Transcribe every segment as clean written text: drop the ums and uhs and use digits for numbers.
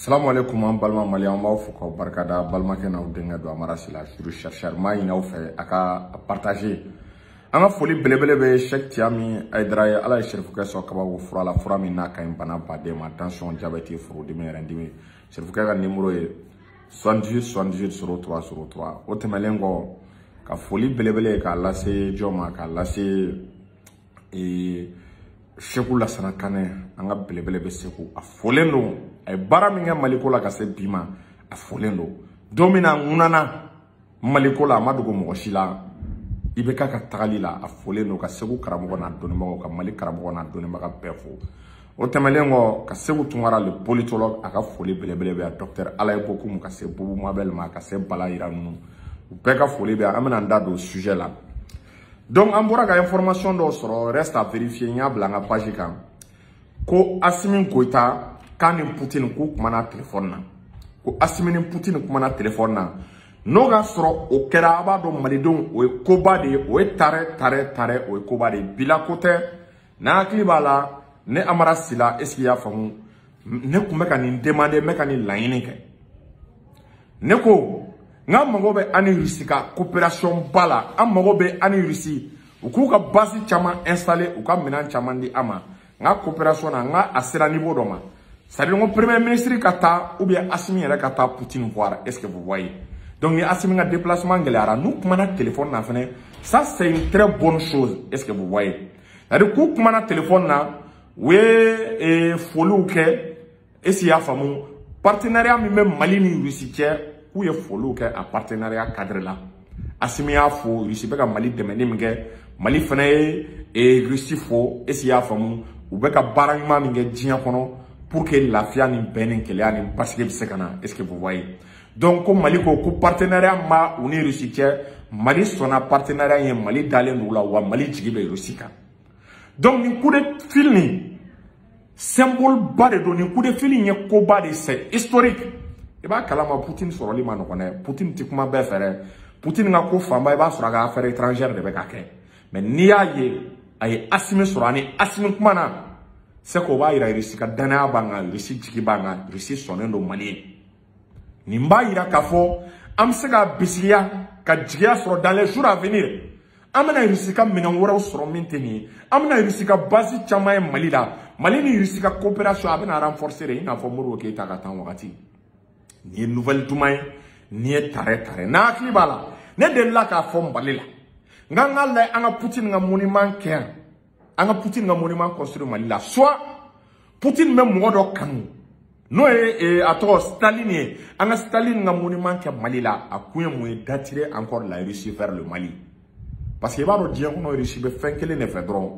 Salamu alaikum an balima mali, an b'aw fo k'aw barikada. Balimakɛ n'aw denkɛ don Amara Sila juru chercheur. M'a ɲini aw fɛ a ka partager. An ka foli belebele bɛ Cheikh Tiami Hayidara ye. Ala ye Serifukɛ sɔn kabako fura la, fura min n'a ka ɲi bana baden ma: tension, diabète, furudimi, yɛrɛdimi. Serifukɛ ka numéro ye 78 78 03 03. O tɛmɛnen kɔ, ka foli belebele k'a lase jɔn ma? K'a lase Seku Lasana Kanɛ, an ka belebele bɛ Segu. A folen don, a ye baara min kɛ Maliko la ka se bi ma, a folen don. Don min na a ŋunana Maliko la, a ma dogo mɔgɔ si la. I bɛ k'a ka tagali la, a folen don. Ka Segu karamɔgɔ n'a dɔnnibagaw, ka Mali karamɔgɔ n'a dɔnnibaga bɛɛ fo. O tɛmɛnen kɔ, ka Segu Tunkara, le politologue, a ka foli belebele bɛ yan. Docteur Alaye Bokum, ka se Bubu Mabel ma, ka se Bala Yira ninnu, u bɛɛ ka foli bɛ yan. An bɛna an da don sujet la. Donc an bɔra ka information dɔw sɔrɔ, reste à vérifier, n y'a bila an ka page kan, ko Asimi Goïta k'a ni Poutine k'u kumana téléphone na, ko Asimi ni Poutine kumana téléphone na. N'o ka sɔrɔ o kɛra, a b'a dɔn malidenw, o ye koba de ye, o ye tarɛ tarɛ tarɛ, o ye koba de ye. Bila ko tɛ. N'a hakili b'a la, ne Amara Sila, est ce que i y'a faamu? Ne tun bɛ ka nin demander, n bɛ ka nin laɲini kɛ. Ne ko n k'an mago bɛ an ni Russie ka coopération ba la. An mago bɛ an ni Russie u k'u ka base caman installer, u ka minɛn caman di an ma. N ka coopération na, n ka a sera niveau dɔ ma, c'est à dire n ko premier ministre ka taa ou bien Assimi yɛrɛ ka taa Poutine voir. Est ce que vous voyez? Donc ni Assimi ka déplacement gɛlɛyara, n'u kumana téléphone na fɛnɛ, ça c'est une très bonne chose. Est ce que vous voyez? C'est à dire k'u kumana téléphone na, u ye foliw kɛ. Est ce que i y'a faamu? Partenariat min bɛ Mali ni Russie cɛ, k'u ye foliw kɛ a partenariat cadre la. Assimi y'a fo, Russie bɛ ka Mali dɛmɛ ni min kɛ, Mali fana ye Russie fo. Est ce que i y'a faamu? U bɛ ka baara ɲuman min kɛ diɲɛ kɔnɔ pour que lafiya ni bɛn ni kɛlɛya ni basigi bɛ se ka na. Est ce que vous voyez? Donc ko Mali ko partenariat ma u ni Russie cɛ, Mali sɔnna partenariat ye, Mali dalen don u la, wa Mali jigi bɛ Russie kan. Donc nin coup de fil nin, symbole ba de don. Nin coup de fil in ye koba de, c'est historique. I b'a kalama, Poutine sɔrɔli ma nɔgɔn dɛ. Poutine ti kuma bɛɛ fɛ dɛ. Poutine ka ko fanba, i b'a sɔrɔ a ka affaire étrangère de bɛ ka kɛ. Mais n'i y'a ye a ye Asimi sɔrɔ, ani Asimi kuma na, c'est que o b'a yira Russie ka danaya b'an kan, Russie jigi b'an kan, Russie sɔnnen don Mali ye. Nin b'a yira k'a fɔ an bɛ se ka bisigiya ka jigiya sɔrɔ dans les jours à venir, an bɛna Russie ka minɛn wɛrɛw sɔrɔ min tɛ nin ye. An bɛna Russie ka base caman ye Mali la. Mali ni Russie ka coopération, a bɛna renforcer de, i n'a fɔ Modibo Keyita ka temps wagati. Nin ye nouvelle duman ye, nin ye tarɛ tarɛ. N'a hakili b'a la, ne delila k'a fɔ Mali la, n k'an k'a lajɛ an ka Poutine ka monument kɛ yan, an ka Poutine ka monument construire Mali la. Soit Poutine bɛ mɔgɔ dɔ kanu, n'o ye a tɔgɔ Staline ye, an ka Staline ka monument kɛ Mali la. A kun ye mun ye? D'attirer encore la Russie vers le Mali. Parce que i b'a dɔn, diɲɛ kɔnɔ, Russie bɛ fɛn kelen de fɛ dɔrɔn.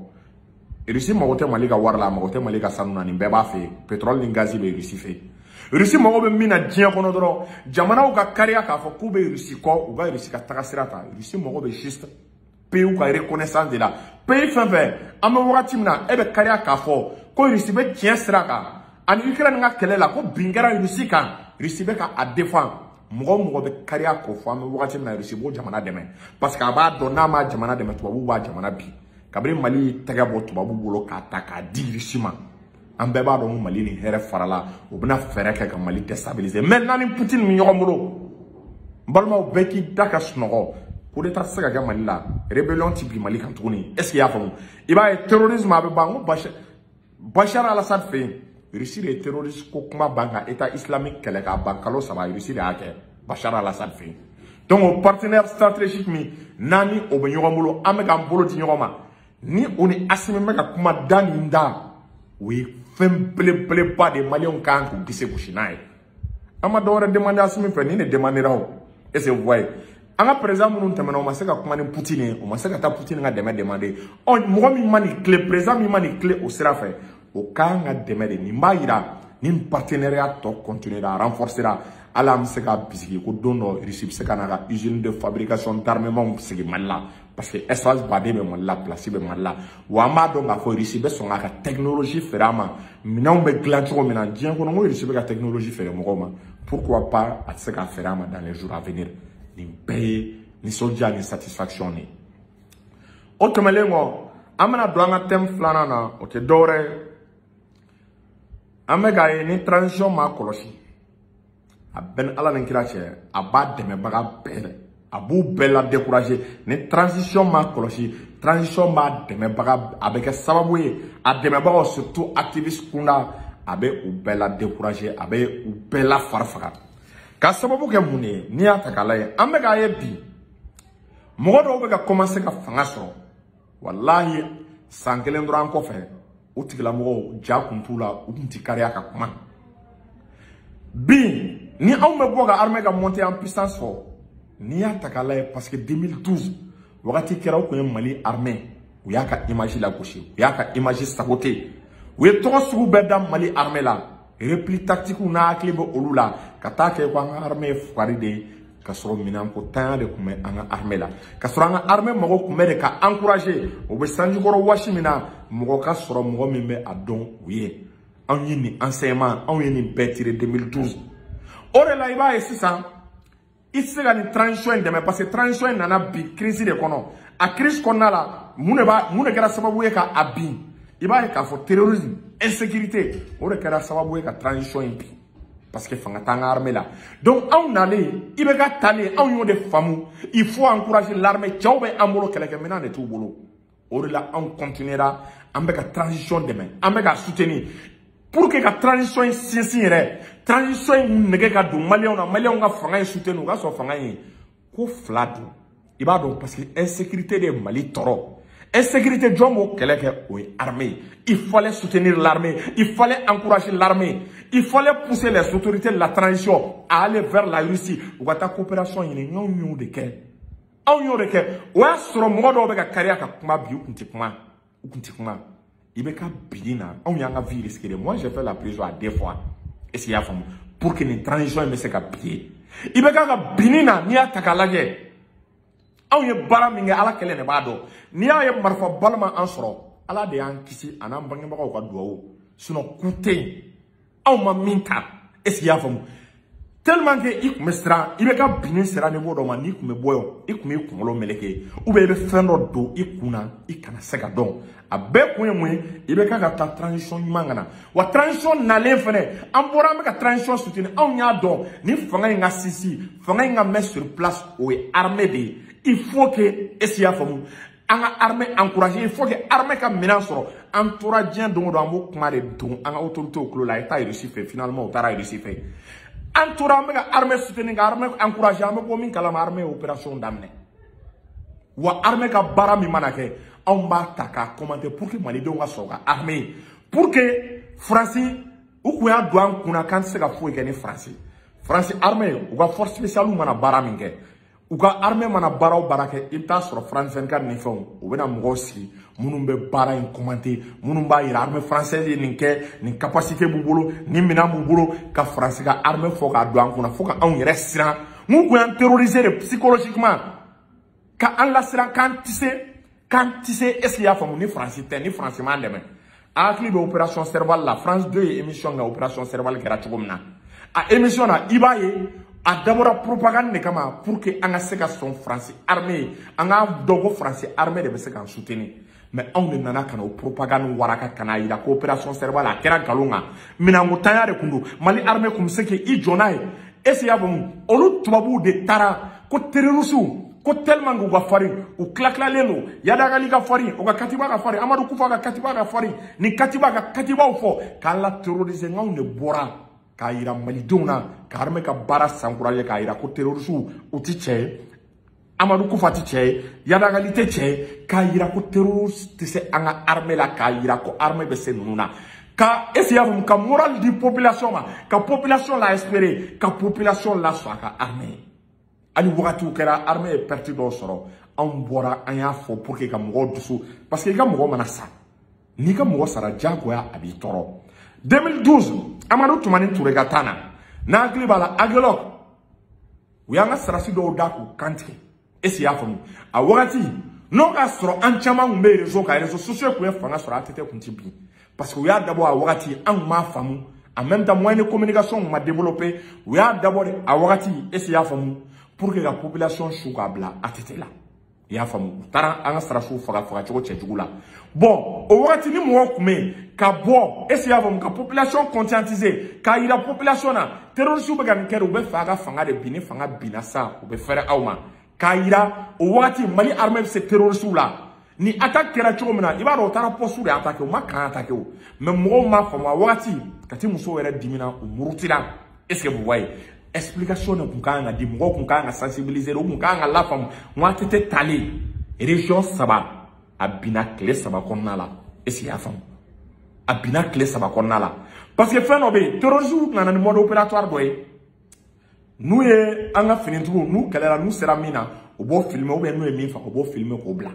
Russie mago tɛ Mali ka wari la, a mago tɛ Mali ka sanu na, nin bɛɛ b'a fɛ yen. Pétrole ni gazi bɛ Russie fɛ yen. Russie mago bɛ min na diɲɛ kɔnɔ dɔrɔn, jamanaw ka kariya k'a fɔ k'u bɛ Russie kɔ, u ka Russie ka taga sira ta. Russie mago bɛ juste pays ka reconnaissance de la. Pays fɛn fɛn, an bɛ wagati min na, e bɛ kariya k'a fɔ ko Russie bɛ tiɲɛ sira kan, ani Ukraine ka kɛlɛ la, ko bin kɛra Russie kan, Russie bɛ ka a défend, mɔgɔ o mɔgɔ bɛ kariya k'o fɔ, an bɛ wagati min na, Russie b'o jamana dɛmɛ. Parce que a b'a dɔn, n'a ma jamana dɛmɛ, tubabuw b'a jamana bi. Kabini Mali y'i tɛgɛ bɔ tubabu bolo k'a ta k'a di Russie ma, an bɛɛ b'a dɔn ko Mali ni hɛrɛ farala, u bɛna fɛɛrɛ kɛ ka Mali déstabiliser. Maintenant ni Poutine bɛ ɲɔgɔn bolo, n balimaw, bɛɛ k'i da ka sunɔgɔ. Coup d'état tɛ se ka kɛ Mali la, rébellion ti bin Mali kan tuguni. Est ce que i y'a faamu? I b'a ye, terrorisme a bɛ ban. N ko Bachar al-Assad fɛ yen, Russie de ye terroriste ko kuma ban ka État islamique kɛlɛ k'a ban kalo 3. Russie de y'a kɛ Bachar al-Assad fɛ yen. Donc o partenaire stratégique min n'an ni o bɛ ɲɔgɔn bolo, an bɛ k'an bolo di ɲɔgɔn ma, ni o ni Asimi bɛ ka kuma da ni da, o ye fɛn belebeleba de ye. Maliyɛnw kan k'u disi gosi n'a ye. An ma dɔwɛrɛ demander Asimi fɛ, nin de demandera o. Est ce que vous voyez? An ka président minnu tɛmɛna, o ma se ka kuma ni Poutine ye, o ma se ka taa Poutine ka dɛmɛ demander. Ɔ mɔgɔ min ma nin tile, président min ma nin tile o sira fɛ, o kan ka dɛmɛ de. Nin b'a yira ni partenariat tɔ continuera, a renforcera, hali an bɛ se ka bisigi ko don dɔ Russie bɛ se ka n'a ka usine de fabrication d'armement sigi Mali la. Parce que espace baden bɛ Mali la, place bɛ Mali la. Wa an b'a dɔn k'a fɔ Russie bɛ sɔn k'a ka technologie feere an ma, minɛnw bɛ dilan cogo min na diɲɛ kɔnɔ. N ko Russie bɛ ka technologie feere mɔgɔw ma, pourquoi pas a tɛ se k'a feere an ma dans les jours à venir? Nin bɛɛ ye nisɔndiya ni satisfaction de ye. O tɛmɛnen kɔ, an bɛna don an ka thème filanan na. O tɛ dɔwɛrɛ ye, an bɛ k'a ye ni transition ma kɔlɔsi. A bɛɛ ni Ala ni kira cɛ, a b'a dɛmɛbaga bɛɛ, a b'u bɛɛ la décourager. Ni transition ma kɔlɔsi, transition b'a dɛmɛbaga, a bɛ kɛ sababu ye a dɛmɛbagaw, surtout activiste kunda, a bɛ u bɛɛ la décourager, a bɛ u bɛɛ la fari faga. Ka sababu kɛ mun ye? N'i y'a ta k'a lajɛ, an bɛ k'a ye bi, mɔgɔ dɔw bɛ ka commencer ka fanga sɔrɔ. Walahi, san kelen dɔrɔn kɔfɛ, o tigilamɔgɔw ja kun t'u la, u kun ti kariya ka kuma. Bi ni anw bɛ bɔ ka armée ka monter en puissance fɔ, n'i y'a ta k'a lajɛ, parce que 2012 wagati kɛra, u kun ye Mali armée, u y'a ka image lagosi, u y'a ka image saboter, u ye tɔgɔ sugu bɛɛ da Mali armée la, repli tactique n'a hakili bɛ olu la, ka taa kɛ ko an ka armée ye fugari de ye, ka sɔrɔ minɛnko tanya de tun bɛ an ka armée la, ka sɔrɔ an ka armée mago tun bɛ de ka encourager. O bɛ sanjikɔrɔ wasi min na, mɔgɔ ka sɔrɔ mɔgɔ min bɛ a dɔn u ye. Anw ye nin enseignement, anw ye nin bɛɛ tiré 2012. O de la i b'a ye sisan, i tɛ se ka nin transition in dɛmɛ, parce que transition in nana bi crise de kɔnɔ. A crise kɔnɔna la, mun de kɛra sababu ye ka a bin? I b'a ye k'a fɔ terrorisme, insécurité, o de kɛra sababu ye ka transition in bin, parce que fanga t'an ka armée la. Donc anw nalen, IBK talen, anw y'o de faamu: il faut encourager l'armée. Cɛw bɛ an bolo, kɛlɛkɛminɛn de t'u bolo. O de la anw continuera, an bɛ ka transition dɛmɛ, an bɛ ka soutenir pour que ka transition in sinsin yɛrɛ, transition in nɛgɛ ka don maliyɛnw na, maliyɛnw ka fanga in soutenir, u ka sɔrɔ fanga in ye ko fila don. I b'a dɔn, parce que insécurité de ye Mali tɔɔrɔ. Insécurité, jɔn b'o kɛlɛ kɛ? O ye armée. Il fallait soutenir l'armée, il fallait encourager l'armée, il fallait pousser les autorités de la transition à aller vers la Russie, u ka taa coopération ɲini. Anw y'o de kɛ, anw y'o de kɛ. O y'a sɔrɔ mɔgɔ dɔw bɛ ka kariya ka kuma bi, u kun tɛ kuma, u kun tɛ kuma. I bɛ ka bin na, anw y'an ka vie risquer de. Moi, j'ai fait la prison à deux fois, est-ce qu'il y'a faamu, pour que nin transition in bɛ se ka bi. I bɛ ka binni na, n'i y'a ta k'a lajɛ, anw ye baara min kɛ, Ala kɛlɛ de b'a dɔn. N'i y'a ye marifa balima an sɔrɔ, Ala de y'an kisi, a n'an bangebagaw ka duwawu. Sinon ku tɛ yen, anw ma min ta. Est-ce qu'il y'a faamu? Tellement que i kun bɛ siran, i bɛ ka binni sira niveau dɔ ma, n'i kun bɛ bɔ yen, i kun b'i kunkolo meleke, ou bien i bɛ fɛn dɔ don i kun na, i kana se ka dɔn. A bɛɛ kun ye mun ye? I bɛ ka taa transition ɲuman ka na. Wa transition nalen fɛnɛ, an bɔra, an bɛ ka transition soutenir. Anw y'a dɔn, ni fanga in ka sinsin, fanga in ka mɛn sur place, o ye armée de ye. Il faut que, est-ce qu'il y'a faamu, an ka armée encourager, il faut que armée ka minɛn sɔrɔ. An tora diɲɛ don o don, an b'o kuma de don an ka autorités tulo la. A ye taa Russie fɛ, finalement u taara Russie fɛ. An tora, an bɛ ka armée soutenir, ka armée encourager. An bɛ bɔ min kalama, armée ye opération daminɛ. Wa armée ka baara min mana kɛ, anw b'a ta k'a commenter pour que malidenw ka sɔrɔ ka armée ye, pour que Faransi, u kun y'a don an kunna k'an tɛ se ka foyi kɛ ni Faransi. Faransi armée, u ka force spéciale mana baara min kɛ, u ka armée mana baara o baara kɛ, i bɛ taa sɔrɔ France 24 ni fɛnw, u bɛna mɔgɔw sigi minnu bɛ baara in commenter, minnu b'a yira armée française ye nin kɛ, nin capacité b'u bolo, nin minɛn b'u bolo, ka Faransi ka armée fɔ k'a don an kunna, fo ka anw yɛrɛ siran. Mun kun y'an terroriser de psychologiquement, ka an lasiran k'an tɛ se, k'an tɛ se. Est ce que i y'a faamu? Ni Faransi tɛ, ni Faransi m'an dɛmɛ. A hakili bɛ opération Serval la, France 2 ye émission kɛ, opération Serval kɛra cogo min na. A émission na, i b'a ye, a dabɔra propagande de kama pour que an ka se ka sɔn Faransi armée ye, an k'a dɔn ko Faransi armée de bɛ se k'an soutenir. Mais anw de nana ka na o propagande waraka, ka n'a yira ko opération Serval a kɛra nkalon kan, minɛnkotanya de kun don, Mali armée kun bɛ se k'i jɔ n'a ye. Est ce que i y'a faamu? Olu tubabuw de taara ko terroristes, ko tellement que u ka farin, u tila tilalen don. Iyad Ag Ghali ka farin, o ka katiba ka farin, Amadu Kufa ka katiba ka farin, ni katiba ka katibaw fɔ k'an la terroriser. Nkanw de bɔra k'a yira malidenw na, ka armée ka baara sankuraje, k'a yira ko terroristes u ti cɛ ye, Amadu Kufa ti cɛ ye, Iyad Ag Ghali tɛ cɛ ye, k'a yira ko terroriste tɛ se an ka armée la, k'a yira ko armée bɛ se ninnu na. Ka, est ce que i y'a faamu, ka moral di population ma, ka population la espérer, ka population la sɔn a ka armée. Hali wagatiw kɛra, armée ye perte dɔw sɔrɔ, anw bɔra, an y'a fɔ pour que ka mɔgɔw dusu, parce que i ka mɔgɔ mana sa, n'i ka mɔgɔ sara, diyagoya a b'i tɔɔrɔ. 2012, Amadu Tumani Ture ka taa na, n'a hakili b'a la, Aguelhok, u y'an ka sarasi dɔw da k'u kantigɛ. Est ce que i y'a faamu? A wagati n'o k'a sɔrɔ, an caman kun bɛ réseau kan, réseaux sociaux kun ye fanga sɔrɔ, ATT kun ti bin, parce que u y'a dabɔ a wagati, an kun m'a faamu. En même temps, moyen de communication kun ma développé. U y'a dabɔ de a wagati, est ce que i y'a faamu, pour que ka population su k'a bila ATT la. I y'a faamu, u taara an ka sarasiw faga fagacogo cɛjugu la. Bon, o wagati ni mɔgɔw tun bɛ yen ka bɔ, est ce que i y'a faamu, ka population conscientiser, k'a yira population na terroristes bɛ ka nin kɛ de, u bɛ fɛ a ka fanga de bin, ni fanga binna sa u bɛ fɛrɛ aw ma. K'a yira o wagati Mali armée bɛ se terroristes la. Ni attaque kɛra cogo min na, i b'a dɔn u taara poste de attaquer, u ma camp attaquer o, mais mɔgɔw m'a faamu a wagati, Kati musow yɛrɛ dimina, u murutira. Est ce que vous voyez, explication de kun kan ka di, mɔgɔw kun kan ka sensibiliser, u kun kan ka lafaamu. N ko ATT talen région 3 a binna tile 3 kɔnɔna la. Est ce que i y'a faamu, a binna tile 3 kɔnɔna la, parce que fɛn dɔ bɛ yen, terroristes nana ni mode opératoire dɔ ye, n'u ye an ka finitigiw n'u kɛlɛla, n'u sera min na u b'o filmer, ou bien n'u ye min faga u b'o filmer k'o bila.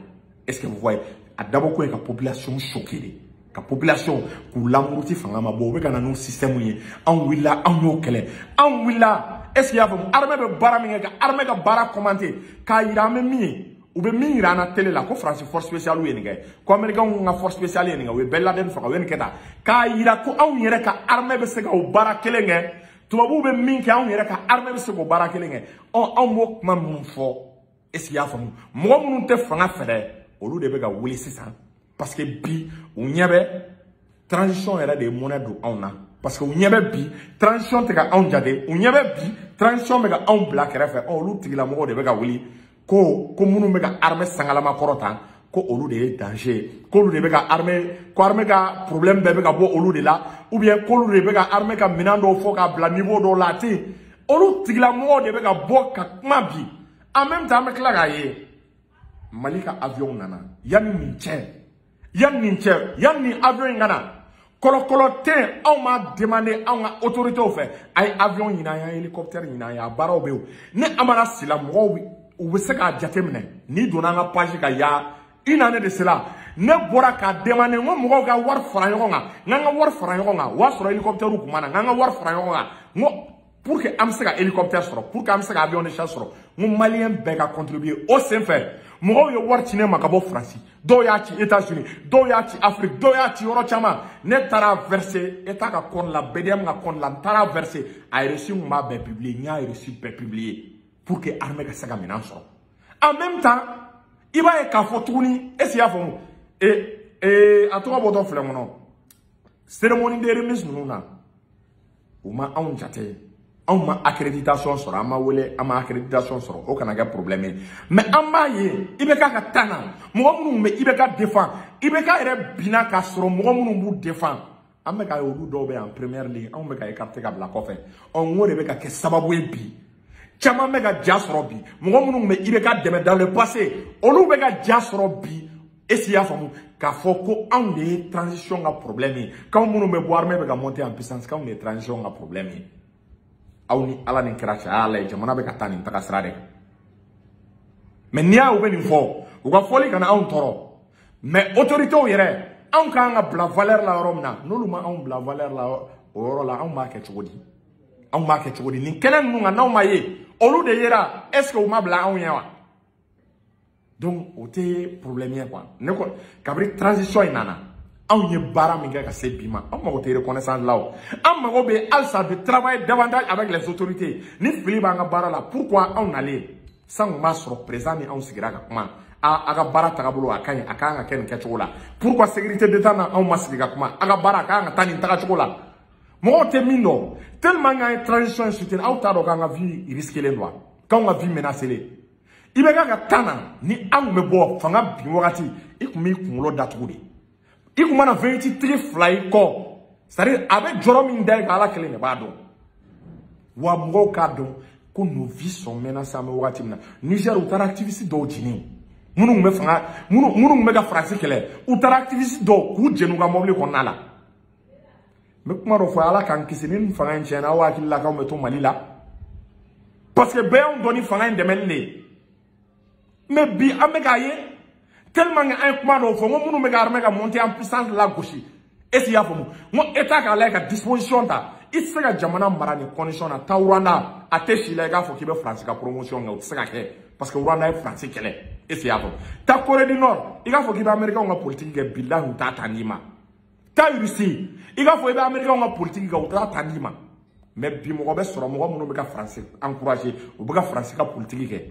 Est ce que vous voyez, a dabɔ ko ye ka population choquer de, ka population k'u lamuruti fanga ma. Bɔ u bɛ ka na n'o système ye, anw wulila, anw y'o kɛlɛ, anw wulila. Est ce que i y'a faamu, armée bɛ baara min kɛ, ka armée ka baara commenter k'a yira an bɛ min ye, u bɛ min yira an na télé la, ko Faransi force spéciale ye nin kɛ, ko américain ka force spéciale ye nin kɛ, u ye Ben Laden faga, u ye nin kɛ tan, k'a yira ko anw yɛrɛ ka armée bɛ se ka o baara kelen kɛ, tubabuw bɛ min kɛ, anw yɛrɛ ka armée bɛ se k'o baara kelen kɛ. Ɔ, anw b'o kuma minnu fɔ, est ce que i y'a faamu, mɔgɔ minnu tɛ fanga fɛ dɛ, olu de bɛ ka wuli sisan, parce que bi u ɲɛ bɛ transition yɛrɛ de ye mɔnɛ don anw na, parce que u ɲɛ bɛ bi transition tɛ ka anw jate, u ɲɛ bɛ bi transition bɛ ka anw bila kɛrɛfɛ. Ɔ, olu tigilamɔgɔw de bɛ ka wuli ko minnu bɛ ka armée sangalama kɔrɔ tan, ko olu de ye danger ye, k'olu de bɛ ka armée, ko armée ka problème bɛɛ bɛ ka bɔ olu de la, ou bien k'olu de bɛ ka armée ka minɛn dɔw fɔ k'a bila niveau dɔw la, a tɛ yen. Olu tigilamɔgɔw de bɛ ka bɔ ka kuma bi. En même temps, an bɛ tila k'a ye Mali ka avion nana yanni nin cɛ, yanni nin cɛ, yanni nin avion in ka na, kɔlɔkɔlɔ tɛ yen, anw m'a demandé anw ka autorités fɛ, a ye avion ɲini an ye, hélicoptère ɲini an ye, a baaraw bɛ yen. Ni Amara Sila, mɔgɔw u bɛ se k'a jateminɛ, n'i donna an ka page kan, ya une année de cela, ne bɔra k'a demandé, n ko mɔgɔw ka wari fara ɲɔgɔn kan, n k'an ka wari fara ɲɔgɔn kan, o y'a sɔrɔ hélicoptère kun ma na, n k'an ka wari fara ɲɔgɔn kan, n ko pour que an bɛ se ka hélicoptère sɔrɔ, pour que an bɛ se ka avion de chasse sɔrɔ, n ko malien bɛɛ ka contribuer. O senfɛ mɔgɔw ye wari ci ne ma ka bɔ Faransi, dɔw y'a ci États-Unis, dɔw y'a ci Afrique, dɔw y'a ci yɔrɔ caman. Ne taara verser État ka compte la, BDM ka compte la, n taara verser, a reçu kun b'a bɛɛ publier, n y'a reçu bɛɛ publier pour que armée ka se ka minɛn sɔrɔ. En même temps, i b'a ye k'a fɔ tuguni, est ce que i y'a faamu, a tɔgɔ bɔtɔ filɛ n kɔnɔ, cérémonie de remise ninnu na, u ma anw jate, anw ma accréditation sɔrɔ, an ma wele, an ma accréditation sɔrɔ, o kana kɛ problème ye. Mais an b'a ye IBK ka tan na, mɔgɔ minnu bɛ IBK défend, IBK yɛrɛ binna k'a sɔrɔ mɔgɔ minnu b'u défend, an bɛ k'a ye olu dɔw bɛ en première ligne, anw bɛ ka écarter ka bila kɔfɛ. Ɔ, n k'o de bɛ ka kɛ sababu ye bi, caman bɛ ka ja sɔrɔ bi, mɔgɔ minnu bɛ IBK dɛmɛ dans le passé, olu bɛ ka ja sɔrɔ bi. Est ce que i y'a faamu k'a fɔ ko anw de ye transition ka problème ye, k'anw minnu bɛ bɔ armée bɛ ka monter en puissance, k'anw de ye transition ka problème ye. Aw ni Ala ni kira cɛ, a y'a lajɛ, jamana bɛ ka taa nin taga sira de kan. Mais n'i y'a ye u bɛ nin fɔ, u ka fɔli kana anw tɔɔrɔ, mais autorités yɛrɛ, anw k'an ka bila valeur la yɔrɔ min na, n'olu ma anw bila valeur la o yɔrɔ la, anw b'a kɛ cogo di? Anw b'a kɛ cogo di? Nin kɛnɛ ninnu kan, n'anw ma ye, olu de yera, est ce que u ma bila anw ɲɛ wa? Donc o tɛ problème ye quoi. Ne ko kabini transition in nana, anw ye baara min kɛ ka se bi ma, anw mago tɛ reconnaissance la o, an mago bɛ halisa de travailler davantage avec les autorités. Ni fili b'an ka baara la, pourquoi anw nalen san kun b'a sɔrɔ président ni anw sigira ka kuma, a ka baara tagabolo a ka ɲi, a kan ka kɛ nin kɛcogo la, pourquoi sécurité d'État na anw ma sigi ka kuma, a ka baara a kan ka taa nin tagacogo la. Mɔgɔw tɛ min dɔn, tellement qu'an ye transition in soutenir, aw t'a dɔn k'an ka vie risquée don wa, k'anw ka vie menacée. I bɛ ka tan na, ni anw bɛ bɔ fanga bin wagati, i kun b'i kunkolo datugu de, i kun mana 28 tigi fila i kɔ, c'est à dire a bɛ jɔrɔ min da i kan, Ala kelen de b'a dɔn. Wa mɔgɔw k'a dɔn ko nos vies sont menacées. An bɛ wagati min na, Niger, u taara activiste dɔw jeni, minnu tun bɛ fanga, minnu tun bɛ ka Faransi kɛlɛ, u taara activiste dɔw k'u jeni u ka mobili kɔnɔna la. N bɛ kuma dɔ fɔ, Ala k'an kisi ni fanga in tiɲɛna, aw hakili la k'anw bɛ to Mali la, parce que bɛɛ y'anw dɔn ni fanga in dɛmɛli de ye. Mais bi an bɛ k'a ye, tellement que an ye kuma dɔw fɔ, n ko minnu bɛ ka armée ka monter en puissance la gosi, est ce que i y'a faamu, n ko État k'a lajɛ ka disposition ta. I tɛ se ka jamana mara nin condition na. Taa Rwanda, a tɛ si la i k'a fɔ k'i bɛ Faransi ka promotion kɛ, o tɛ se ka kɛ, parce que Rwanda ye Faransi kɛlɛ. Est ce que i y'a faamu? Taa Corée du Nord, i k'a fɔ k'i bɛ Américains ka politique kɛ, bilahi u t'a ta d'i ma. Taa Russie, i k'a fɔ i bɛ Américains ka politique kɛ, u t'a ta d'i ma. Mais bi mɔgɔ bɛ sɔrɔ, mɔgɔ minnu bɛ ka Faransi encourager, u bɛ ka Faransi ka politique kɛ.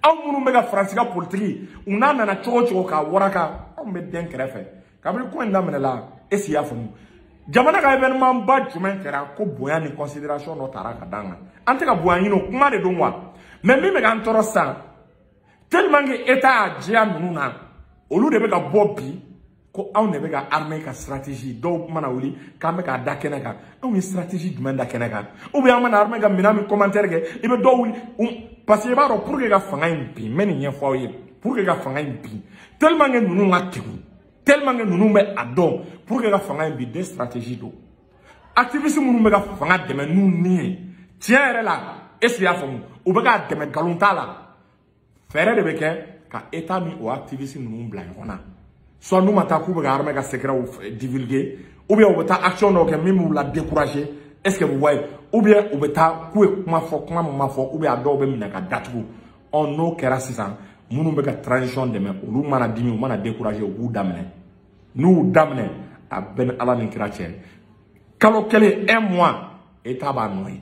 Aw minnu bɛ ka Faransi ka politique u n'a nana cogo cogo k'a waraka, anw bɛ den kɛrɛfɛ. Kabini ko in daminɛ la, est ce que i y'a faamu? Jamana ka événement ba jumɛn kɛra ko bonya ni considération dɔ taara ka d'an kan? An tɛ ka bonya ɲini, o kuma de don wa. Mais min bɛ k'an tɔɔrɔ sisan, tellement que État y'a jɛya ninnu na, olu de bɛ ka bɔ bi ko anw de bɛ ka armée ka stratégie. Dɔw mana wuli k'an bɛ k'a da kɛnɛ kan, anw ye stratégie jumɛn da kɛnɛ kan? Ou bien an mana armée ka minɛn min commentaire kɛ, i bɛ dɔw wuli, parce que i b'a dɔn, pour que ka fanga in bin, n bɛ nin ɲɛfɔ aw ye, pour que ka fanga in bin, tellement que ninnu ka kegun, tellement que ninnu bɛ a dɔn, pour que ka fanga in bin, deux stratégies don. Activiste minnu bɛ ka fanga dɛmɛ n'u ni ye tiɲɛ yɛrɛ la, est ce que i y'a faamu, u bɛ k'a dɛmɛ nkalon t'a la, fɛɛrɛ de bɛ kɛ ka État ni o activiste ninnu bila ɲɔgɔn na. Soit n'u ma taa k'u bɛ ka armée ka secret divulguer, ou bien u bɛ taa action dɔw kɛ min b'u la décourager, est ce que vous voyez, ou bien u bɛ taa k'u ye kuma fɔ, kuma min ma fɔ, ou bien a dɔw bɛ minɛ ka datugu. Ɔ n'o kɛra sisan, minnu bɛ ka transition dɛmɛ, olu mana dimi, u mana décourager, u b'u daminɛ. N'u y'u daminɛ, a bɛɛ ni Ala ni kira cɛ, kalo kelen, un mois, État b'a nɔ ye.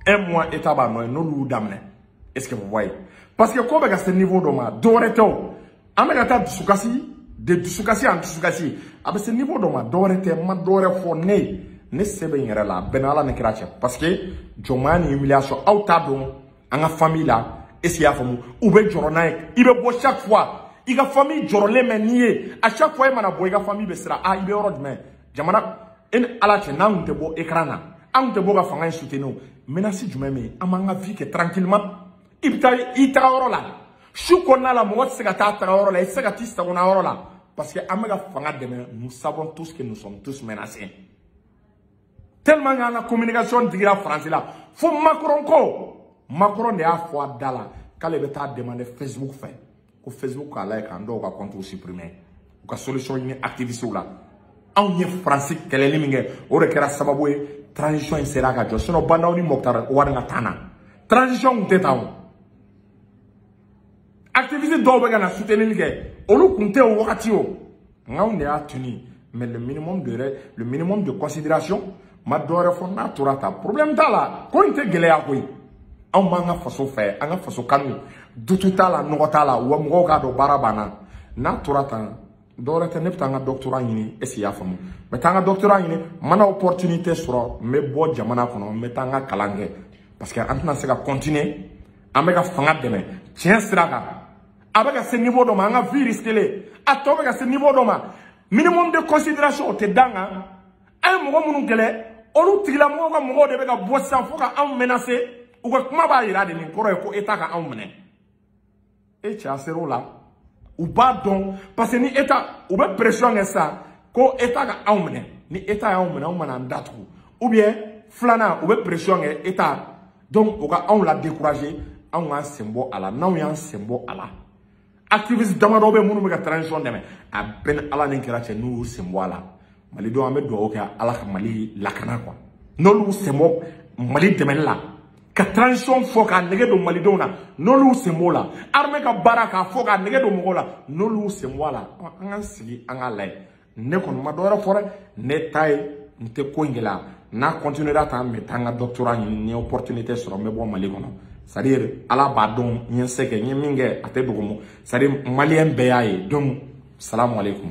Un mois, État b'a nɔ ye n'olu y'u daminɛ. Est ce que vous voyez? Parce que ko bɛ ka se niveau dɔ ma, dɔwɛrɛ tɛ o, an bɛ ka taa dusukasi de dusukasi en dusukasi, a bɛ se niveau dɔ ma, dɔwɛrɛ tɛ. N ma dɔwɛrɛ fɔ, ne ye ne se bɛ n yɛrɛ la, a bɛɛ ni Ala ni kira cɛ, parce que jɔnmaya ni humiliation, aw t'a dɔn an ka famille la, est ce que i y'a faamu, u bɛ jɔrɔ n'a ye. I bɛ bɔ chaque fois, i ka famille jɔrɔlen bɛ n'i ye. À chaque fois e mana bɔ, i ka famille bɛ siran. Ah, i bɛ yɔrɔ jumɛn? Jamana e ni Ala cɛ, n'an tun tɛ bɔ écran na, an tun tɛ bɔ ka fanga in soutenir o, menace jumɛn bɛ yen? An b'an ka vie kɛ tranquillement. I bɛ taa i taga yɔrɔ la su kɔnɔna la, mɔgɔ tɛ se ka taa taga yɔrɔ la, i tɛ se ka t'i sagona yɔrɔ la, parce que an bɛ ka fanga dɛmɛ. Nous savons tous que nous sommes tous menacés, tellement qu'an ka communication digira Faransi la fo Macron ko, Macron de y'a fɔ a da la k'ale bɛ taa demander Facebook fɛ ko Facebook k'a lajɛ k'an dɔw ka compte supprimer, u ka solution ɲini activistes la. Anw ye Faransi kɛlɛli min kɛ, o de kɛra sababu ye transition in sera ka jɔ. Sinon Bah N'Daw ni Moctar Ouane ka taa na, transition kun tɛ tan o. Activiste dɔw bɛ ka na soutenir kɛ, olu kun tɛ o wagati o, nka anw de y'a tuni. Mais le minimum de considération, ma dɔ wɛrɛ fɔ, n'a tora ta, problème t'a la, ko in tɛ gɛlɛya koyi. Anw b'an ka faso fɛ, an ka faso kanu, dutu t'a la, nɔgɔ t'a la, wa mɔgɔw k'a dɔn baara banna. N'a tora tan, dɔwɛrɛ tɛ, ne bɛ taa n ka doctorat ɲini, est ce que i y'a faamu? N bɛ taa n ka doctorat ɲini, n mana opportunité sɔrɔ, n bɛ bɔ jamana kɔnɔ, n bɛ taa n ka kalan kɛ, parce que an tɛna se ka continuer an bɛ ka fanga dɛmɛ tiɲɛ sira kan. A bɛ ka se niveau dɔ ma, an ka vie risquée, a tɔ bɛ ka se niveau dɔ ma, minimum de considération o tɛ d'an kan. An ye mɔgɔ minnu kɛlɛ, olu tigilamɔgɔw ka mɔgɔw de bɛ ka bɔ sisan fo ka anw menacer. U ka kuma b'a yira de, nin kɔrɔ ye ko État ka anw minɛ. E cɛ, a ser'o la, u b'a dɔn, parce que ni État, u bɛ pression kɛ sisan ko État ka anw minɛ. Ni État y'anw minɛ, anw mana an datugu, ou bien filanan, u bɛ pression kɛ État, donc u ka anw la décourager, anw k'an sen bɔ a la. N'anw y'an sen bɔ a la, activiste damadɔ bɛ minnu bɛ ka transition dɛmɛ, a bɛɛ ni Ala ni kira cɛ, n'u y'u sen bɔ a la, malidenw, an bɛ dugawu kɛ Ala ka Mali lakana quoi. N'olu y'u sen bɔ Mali dɛmɛli la, ka transition fɔ k'a nɛgɛ don malidenw na, n'olu y'u sen bɔ o la, armée ka baara k'a fɔ k'a nɛgɛ don mɔgɔw la, n'olu y'u sen bɔ a la, an k'an sigi an k'a lajɛ. Ne kɔni ma dɔwɛrɛ fɔ dɛ, ne ta ye n tɛ ko in gɛlɛya. N'a continuera tan, n bɛ taa n ka doctorat ɲini, ni opportunité sɔrɔ, n bɛ bɔ Mali kɔnɔ. C'est à dire Ala b'a dɔn n ye n se kɛ, n ye min kɛ, a tɛ dogo mɔ, c'est à dire malien bɛɛ y'a ye. Donc salamu aleykum.